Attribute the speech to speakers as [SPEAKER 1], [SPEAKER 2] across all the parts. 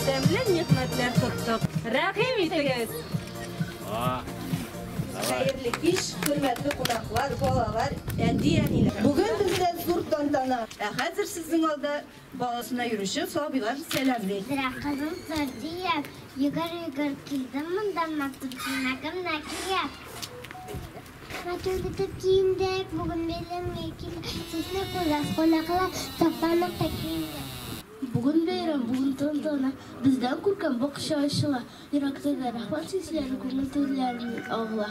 [SPEAKER 1] тәмле нигъмәтләр тоттык. Рәхим итегез!
[SPEAKER 2] Хәерле кич, хөрмәтле кунаклар, балалар, әти-әниләр. Бүген бездә зур тантана. Ә хәзер сезнең алда баласына йөрүче сабыйлар сәламли.
[SPEAKER 3] Зрә кызым Сәрдия, йөгер-йөгер килдем монда, матур күлмәгемне киеп. Матур итеп киендек, бүген бәйрәмгә килдек. Сезне күргәч, кунаклар сафланып та киендек.
[SPEAKER 4] Бүген бәйрәм, бүген тантана. Бездән күркәм бакча ачыла. Йөрәктәге рәхмәт хисләре күңел түрләреннән агыла.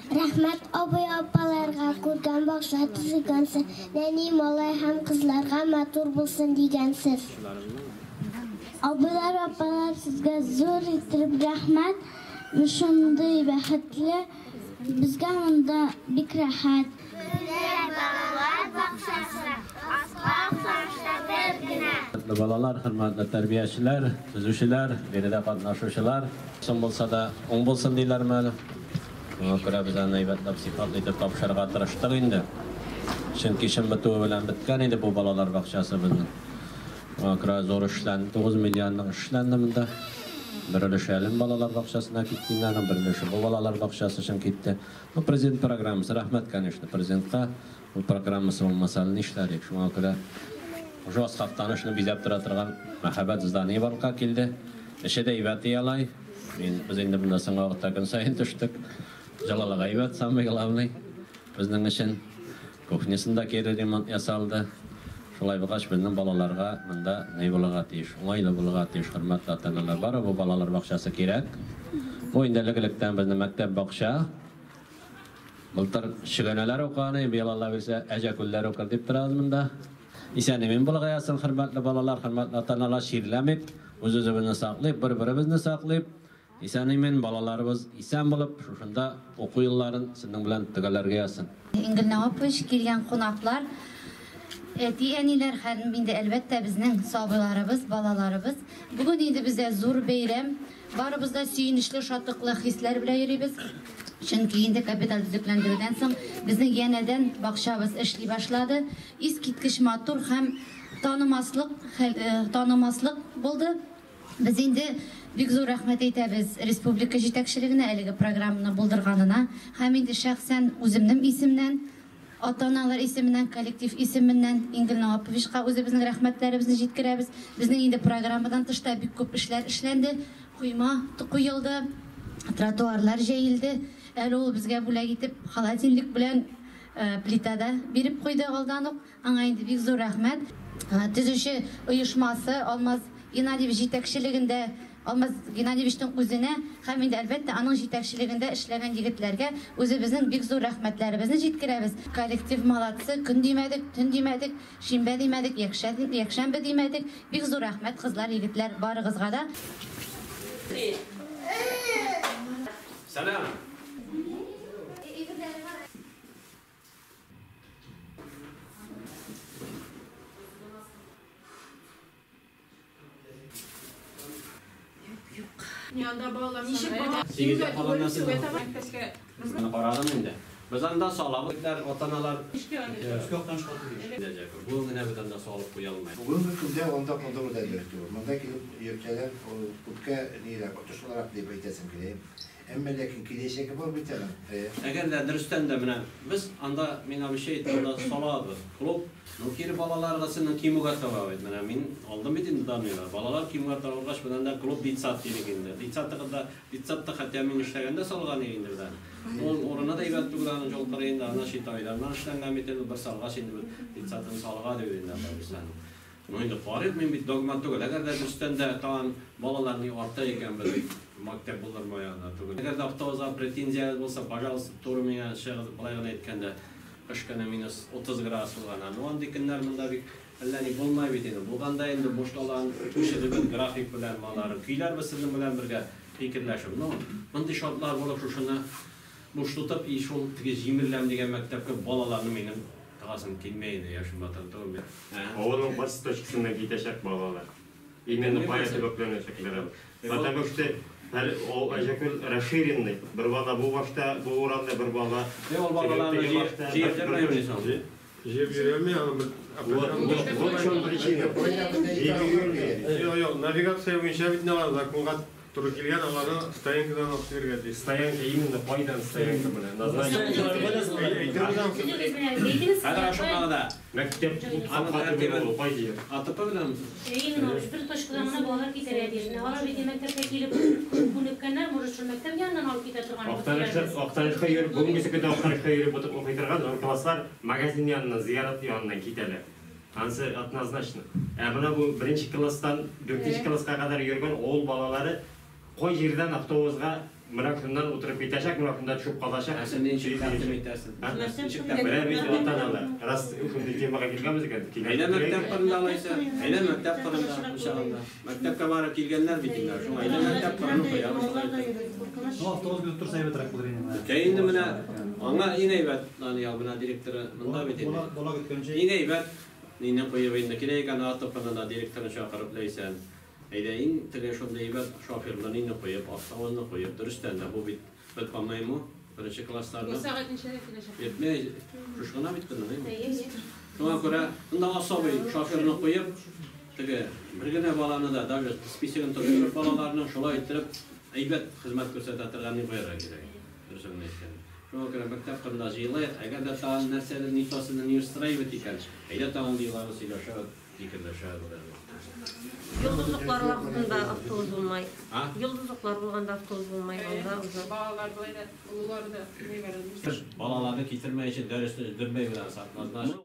[SPEAKER 3] Рәхмәт абый апаларга, күркәм бакча төзегәнсез. Нәни малай һәм кызларга матур булсын дигәнсез.
[SPEAKER 4] Абыйлар, апалар, сезгә зур итеп рәхмәт. Шундый бәхетле, безгә монда бик рәхәт.
[SPEAKER 3] Гөлләр балалар бакчасы, аска каршы бер генә.
[SPEAKER 5] Хөрмәтле балалар, хөрмәтле тәрбиячеләр, төзүчеләр, биредә катнашучылар. Соң булса да, уң булсын диләрме әле? Шуңа күрә без аны әйбәтләп, сыйфатлы итеп тапшырырга тырыштык инде. Чөнки эшем бетүе белән беткән иде бу балалар бакчасы безнең. Шуңа күрә зур эшләнде, 9 миллионлык эш эшләнде монда. Бер өлеше Әлем балалар бакчасына китте инде аның, бер өлеше бу балалар бакчасы өчен китте. Бу президент программасы, рәхмәт, конечно, президентка. Ул программасы булмаса, әле нишләр идек? Шуңа күрә уже Асхактан эшне бизәп тора торган мәһабәт здание барлыкка килде. Эше дә әйбәт алай. Мин без инде монда соңгы вакытта көн саен төштек. Җылылык әйбәт, самый главный. Безнең өчен кухнясында кире ремонт ясалды. Шулай булгач, безнең балаларга монда ни булырга тиеш, уңайлы булырга тиеш, хөрмәтле ата-аналар. Бары бу балалар бакчасы кирәк. Бу инде элек-электән безнең мәктәп бакча. Былтыр чөгәнәләр укыган, быел Алла бирсә, әҗәкүлләр укыр дип торабыз монда. Исән-имин булырга язсын, хөрмәтле балалар, хөрмәтле ата-аналар, чирләмик, үз-үзебезне саклыйк, бер-беребезне саклыйк. Исән-имин балаларыбыз исән булып, шушында уку елларын сезнең белән төгәлләргә язсын.
[SPEAKER 6] Ингел Навапович килгән кунаклар, әти-әниләр һәм инде әлбәттә безнең сабыйларыбыз, балаларыбыз. Бүген инде бездә зур бәйрәм. Барыбыз да сөенечле, шатлыклы хисләр белән йөрибез. Чөнки инде капиталь төзекләндерүдән соң безнең янәдән бакчабыз эшли башлады. Искиткеч матур һәм танымаслык танымаслык булды. Без инде бик зур рәхмәт әйтәбез республика җитәкчелегенә әлеге программаны булдырганына һәм инде шәхсән үземнең исемнән, ата-аналар исеменнән, коллектив исеменнән Ингел Наваповичка үзебезнең рәхмәтләребезне җиткерәбез. Безнең инде программадан тыш та бик күп эшләр эшләнде. Койма куелды, тротуарлар җәелде. Әле ул безгә бүләк итеп холодильник белән плита да биреп куйды алдан ук. Аңа инде бик зур рәхмәт. Төзүче оешмасы Алмаз Геннадьевич җитәкчелегендә, Алмаз Геннадьевичның үзенә һәм инде әлбәттә аның җитәкчелегендә эшләгән егетләргә үзебезнең бик зур рәхмәтләребезне җиткерәбез. Коллектив молодцы, көн димәдек, төн димәдек, шимбә димәдек, якшәмбе димәдек. Бик зур рәхмәт, кызлар, егетләр, барыгызга да.
[SPEAKER 5] Сәлам!
[SPEAKER 1] Янда балалар. Ничек бала?
[SPEAKER 5] Сигезгә калган Моны карадым инде. Без анда салабыз, ата-аналар. Бу генә без анда салып куя алмыйбыз.
[SPEAKER 7] Бүгенге көндә анда калдыру да дөрес түгел. Монда килеп йөрсәләр, ул күпкә нирәк, отышлырак дип әйтәсем килә. Әмма ләкин киләчәге бар бит аның.
[SPEAKER 5] Әгәр дә дөрестән дә менә без анда мин обещаю анда салабыз. Клуб, ну кире балаларга синең кимүгә таба бит. Менә мин алдым бит инде данныйлар. Балалар кимүгә табылгач, менә анда клуб детсад дидек инде. Детсадта детсадта хотя мин эшләгәндә салган инде бездә. Ул урыны да әйбәт түгел, аның жол кырыенда, ана шитайлардан эшләнгән бит инде, бер салгач инде детсадын салга дип инде анда без. Ну инде карыйк, мин бит догма түгел. Әгәр дә дөрестән дә тагын балалар ни арта икән, без мәктәп булдырмай анда түгел. Әгәр дә автобусга претензия булса, пожалуйста, туры миңа чыгып, былай гына әйткәндә, кыш көне минус 30 градус булган. Ну андый көннәр монда бик әллә ни булмай бит инде. Булганда инде бушлалан күчереп график белән балалар көйләрбез сезнең белән бергә фикерләшеп. Ну, мондый шартлар булып шушыны буш тотып, и шул теге җимерләм дигән мәктәпкә балаларны минем тагасым килмәй иде, яшем батыр түгел.
[SPEAKER 8] Авылның кайсы точкасыннан китәчәк балалар? Именно кая төбәкләнәчәкләр. Потому что ул Әҗәкүл расширенный. Бер бала бу башта, бу урамда бер бала.
[SPEAKER 5] Ул балаларны җыеп соң?
[SPEAKER 9] Җыеп йөри алмый.
[SPEAKER 8] Вот в чем причина.
[SPEAKER 9] Юк, юк, навигация буенча бит алар законга туры килгән, аларны стоянкадан алып килергә тиеш.
[SPEAKER 8] Стоянка именно кайдан стоянка белән назначен.
[SPEAKER 5] Хәзер ашыкмагы да.
[SPEAKER 8] Мәктәп
[SPEAKER 5] Аны тәртибен
[SPEAKER 8] кай җир?
[SPEAKER 5] АТП белән.
[SPEAKER 1] Именно бер точкадан гына балалар китәргә тиеш. Алар бит мәктәпкә килеп күнеккәннәр, может, шул мәктәп яныннан алып китә торган.
[SPEAKER 8] Актанышка йөреп, бүгенге көндә Актанышка йөреп укый торган зур класслар магазин яныннан, зиярат яныннан китәләр. Ансы однозначно. Ә менә бу беренче класстан дүртенче класска кадәр йөргән авыл балалары кай җирдән автобусга менә шуннан утырып китәчәк, менә шунда төшеп калачак.
[SPEAKER 5] Ә син ничек тәкъдим итәсең? Ничек
[SPEAKER 8] Менә бит ата-аналар. Раз шундый темага килгәнбез икән,
[SPEAKER 5] Әйдә мәктәп кырында алайса, әйдә мәктәп кырында, иншалла. Мәктәпкә барып килгәннәр бит инде, шуңа әйдә мәктәп кырын куябыз.
[SPEAKER 10] Ну, автобус көтеп торса әйбәтрәк булыр инде.
[SPEAKER 5] Кә инде менә аңа иң әйбәт, Даниял менә директоры монда бит инде.
[SPEAKER 10] Бала көткәнче.
[SPEAKER 5] Иң әйбәт нине куеп инде килә икән АТПны да директорын чакырып ләйсән. Әйдә иң теге шундый әйбәт шоферлар инде куеп, автобусны куеп, дөрестән дә бу бит бит по-моему беренче классларда.
[SPEAKER 1] Сәгать ничәдә киләчәк?
[SPEAKER 5] Йөртмәй, шушы гына бит көннең, әйме? Шуңа күрә монда особый шоферны куеп, теге бер генә баланы да даже списогын тутырып балаларның шулай иттереп әйбәт хезмәт күрсәтә торган ни куярга кирәк. Дөресен әйткәндә. Шуңа күрә мәктәп кырында җыелыйк, әгәр дә тагын нәрсәдер ни тосыны не устраивает икән, әйдә тагын җыелабыз, сөйләшәбез, фикерләшәбез.
[SPEAKER 11] Йолдызлыклар вакытында автобус булмай.
[SPEAKER 5] А?
[SPEAKER 11] Йолдызлыклар булганда автобус булмай, анда уже.
[SPEAKER 1] Балалар болай да, олылар да
[SPEAKER 5] Балаларны китермәй өчен дәресне өздермәй белән сатмазлар.